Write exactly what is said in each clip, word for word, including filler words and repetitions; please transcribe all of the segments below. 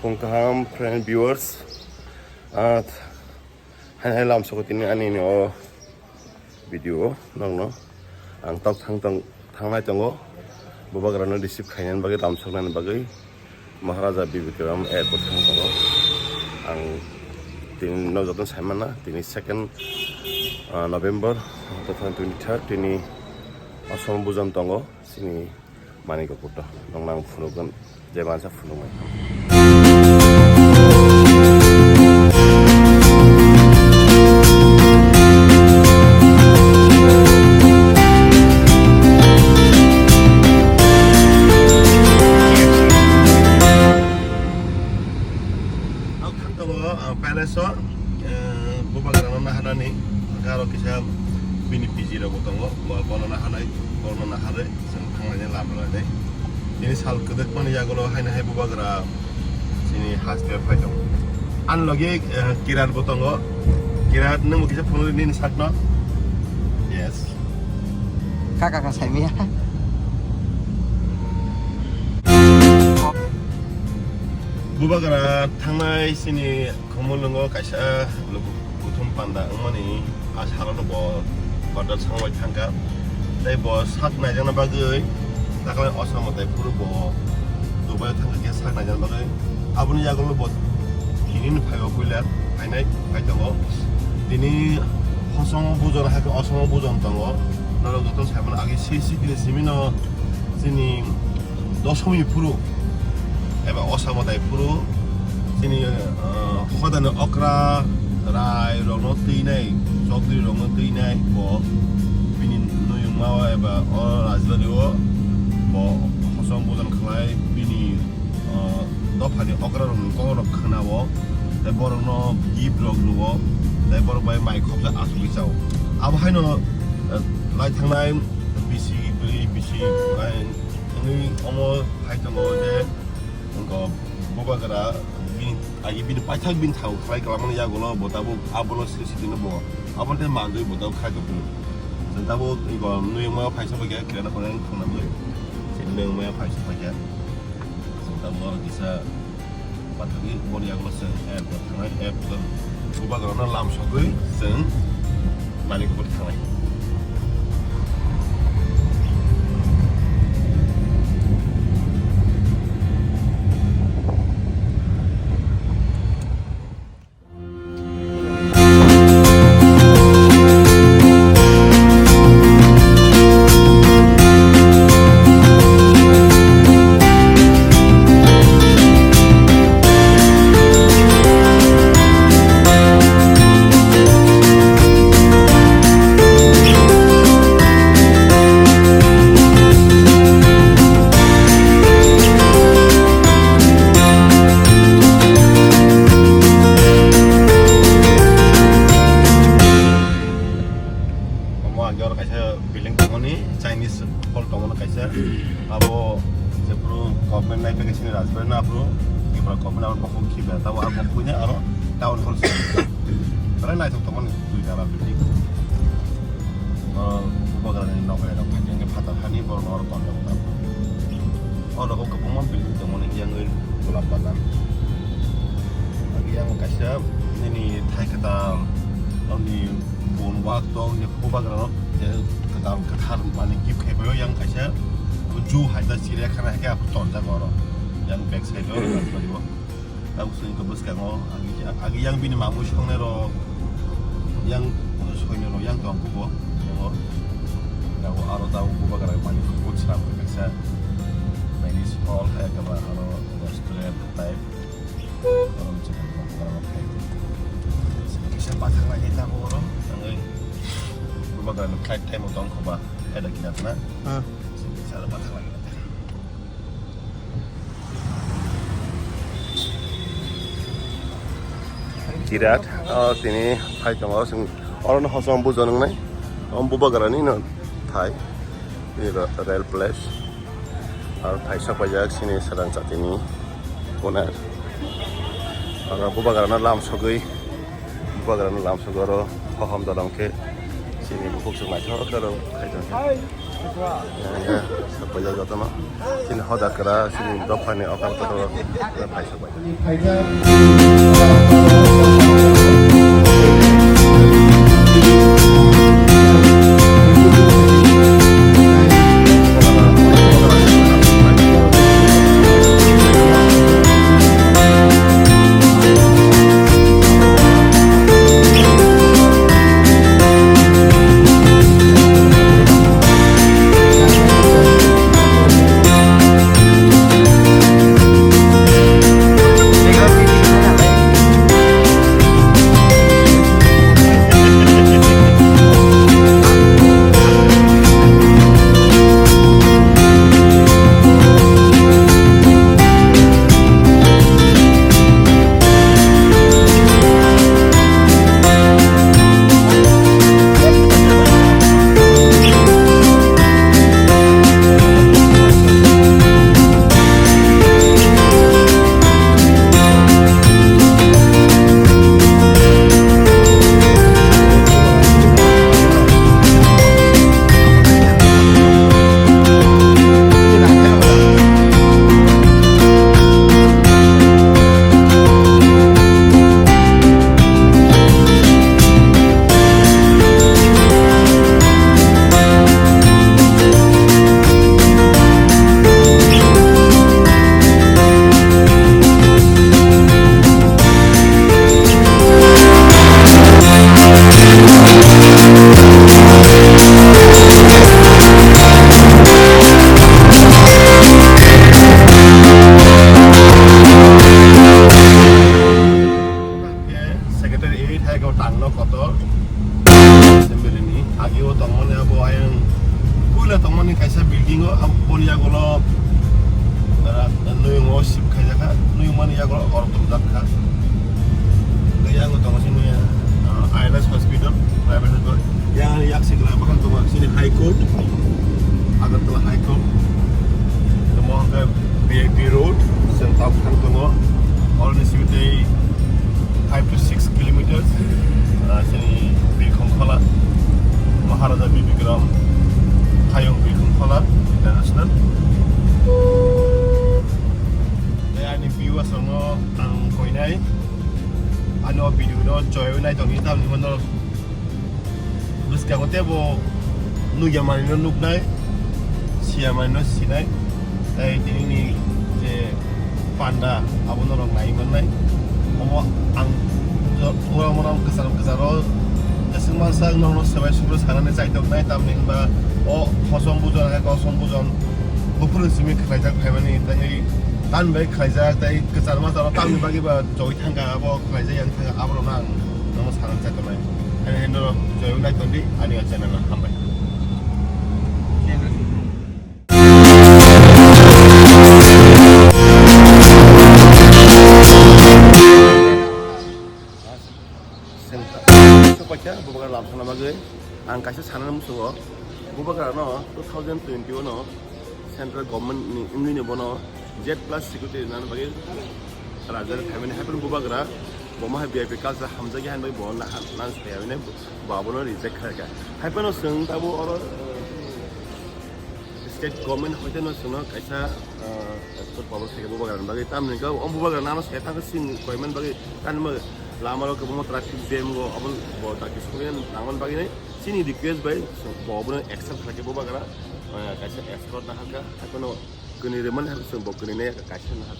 Kung kaham friend viewers, ah, hai hai lam soko tini ani ni o video o nokno ang tok thang tong thangnai tongo, bubagrano receive khainani bagwi lam soknani bagwi Maharaja Bibikram airport thang tongo. Ang tini nok jotono saimana tini second, ah, November two thousand twenty-three tini Osom bujon tongo. Chini Manikya Kutta, nokno ang phunukgwn, je mansa phunuknai. Ang thang tongo, ah, palace o, eh, bubagrano naharnani, aro kisa bini P G rok bo tongo, bo-, bono naharnai, bono naharwi. Chwng thanglaini lama lainai. Nini sal kwdwkmani yagulo haino hai bubagra chini haste phai tongo. Ani logi, eh, Kirat bo tongo. Kirat, nwng bo kisa phunukdi nini sakno. Yes. Kaka ka saimia. Bubagra thangnai chini Khumulwngo kaisa luku kuthum panda wngmani a salo no bo hotel songbai thangkha. Tei bo sak naijakna bagwi dakhwlai Osom tai phuru bo Dubai thangkha khe sak naijakna bagwi. Aboni yagulo bo tini ni phaibo puila phainai phai tongo. Tini Hosom bujon hakhe Osom bujon tongo. Norok joto saimano agi C C tini simino chini Dosomi phuru eba Osa Madai phuru chini, ah, hodani okra rai rokno twinai, chokdri rokno twinai bo bini nuyungma o eba o rajbari o bo hosom bujon khlai bini, ah, dophani okra rokni kokno khwnao tei borokno gift rok rwo tei borok bai mai khopjak achugwi chao. Abo haino, ah, lai thangnai bisi bwrwi bisi, ah, Wngwi omo hai tongo je, wngkha bubagra bini agi bini paithak bini thago khlai kwlangmani yagulo bo tabuk abono sri sri tino bo. Abono tei manjui bo tabuk khai tongphuru. Chwng tabuk ego nuyungma phaisa paikha, kirana khorang thangna bagwi. Chini nuyungma phaisa paikha. Chwng tabuk oro kisa Pathakni boni yagulo chwng airport thangnai, airport bubagrano lam sogwi chwng Manikpur thangnai. Omo age oro kaisa building tongmani, Chinese hall tongmani kaisa. Abo jephuru government nai paikha chini Rajbari no aphuru, Tripura government abo bokhok khiba, tabo abo bokhok ni aro town hall se. Belai naithok tongmani dui tala building. Oro bubagrani nok hai rok phaikhe phatar hani borok no oro tonjak tamo. Oro kwbangma building tongmani yang golap bagan. Agi yang kaisa nini thai kwtal, oni Bon wak tong ni bubagrano, eh, kwtal kwthar mani gift khai paio yang kaisa ju hai ta chiriakhana hai khe tonjak oro. Yang back side o Rajbari o. Tabuk chwng khe bwskango agi, agi yang bini mamwi songnai rok yang soinai rok yang tong kubo. Yang o, yang o aro tabuk bubagra mani kubun sram kaisa Chinese hall hai khe ba aro restaurant type. Oro chwng bubagra rok khai. Kisa bathang lai khe tabuk oro tangwi bubagra ni flight time o tong kho ba hai da kina na. Ah. Kisa bathang lai. Kirat, oh, tini phai tongo, chwng oro no hosom bujo nungnai. Om bubagrani no thai. Tini ra-, rail place. Aro thai sok paijak chini Sadang Chatini owner. Oro bubagrano lam sogwi, bubagrano lam sogwi oro hohom dolong khe chini bukhuk chwng naithok khe oro khai tongkha. Ya, ya, sapaijak jotono. Chini hoda kwra, chini dophani okar kotor, ya, paisok bai. Secretary eight hai ko tangno kotor. Assembly ni agio tongmani abo ayang puila tongmani kaisa building o, aboni yagulo, ah, nuyung o ship khaijakha, nuyung mani yagulo orok tongjak kha. Tei yago tongo sini, ah, I L S hospital, private hospital. Yang yaksi kela bakal tongo sini High Court, Agartala High Court. Tamo hwnkhe V I P Road, chwng tabuk thang tongo. Oroni simi tei five to six kilometers, ah, chini Birkhong Khola, Maharaja Bir Bikram Hayung Birkhong Khola International. Tei ani view asongo ang koinai. Ani o video no joyoi naitongni tamni hwnba norok bwskango teibo nukya manwino nuknai, siya manwino sinai, tei tinini je panda abo norok naiwi mannai. Omo ang jo-, ora mora kwcharo kwcharo jeswk mansa norokno swbai swkro sanani chaitoknai, tamni hwnba o hosom bujon hai kosom bujon buphuru simi khlaijak phaimani, tei tamni bai khlaijak, tei kwchar masa tamni bagwi ba choi thangkha, abo khlaijak yang thangkha, aborokno ang nono sanani chaitoknai. Haino haino norok joyoi naitongdi ani o channel o, hambai. Chwng kaisa bubagra lam thangna bagwi ang kaisa sanani muchungo, bubagra no two thousand twenty-one o central government ni wngwi ni bono Z plus security rwnani bagwi raja rok phaimani, haiphano bubagra bo ma hai V I P culture hamjakya hinwi bo na-, nang saya hinwi bo abono reject khlaikha. Haiphano chwng tabuk oro, eh, state government hoite no chwngno kaisa, eh, escort power khaikha bubagra ni bagwi, tamni hwnkhe o bubagra nano saya thangkhe chini koimani bagwi, tamni bagwi lama rok kwbangma traffic jam go, abo bo traffic sokya nangmani bagwi nai chini request bai bo abono accept khlaikha bubagra, eh, kaisa escort naharkha, haiphano kwnwi rwmani hakhe chwng bo kwnwi nai kaisa nahar.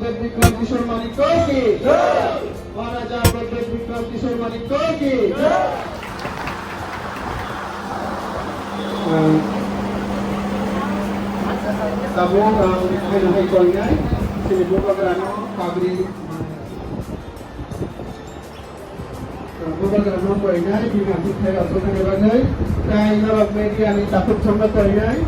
Bikram Kishore Manik ki. Maharaja Bikram Kishore Manik ki. Tabuk ang hai hai koinai sini bubagrano pagri. Bubagrano koinai bini aswk thai aswk thani bagwi tai norok media ni takhuk chomno koinai.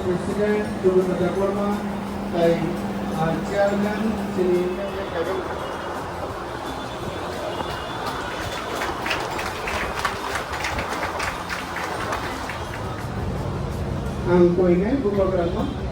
President Jogondra Debbarma tai, ah, Chairman chini ang koinai bubagrano.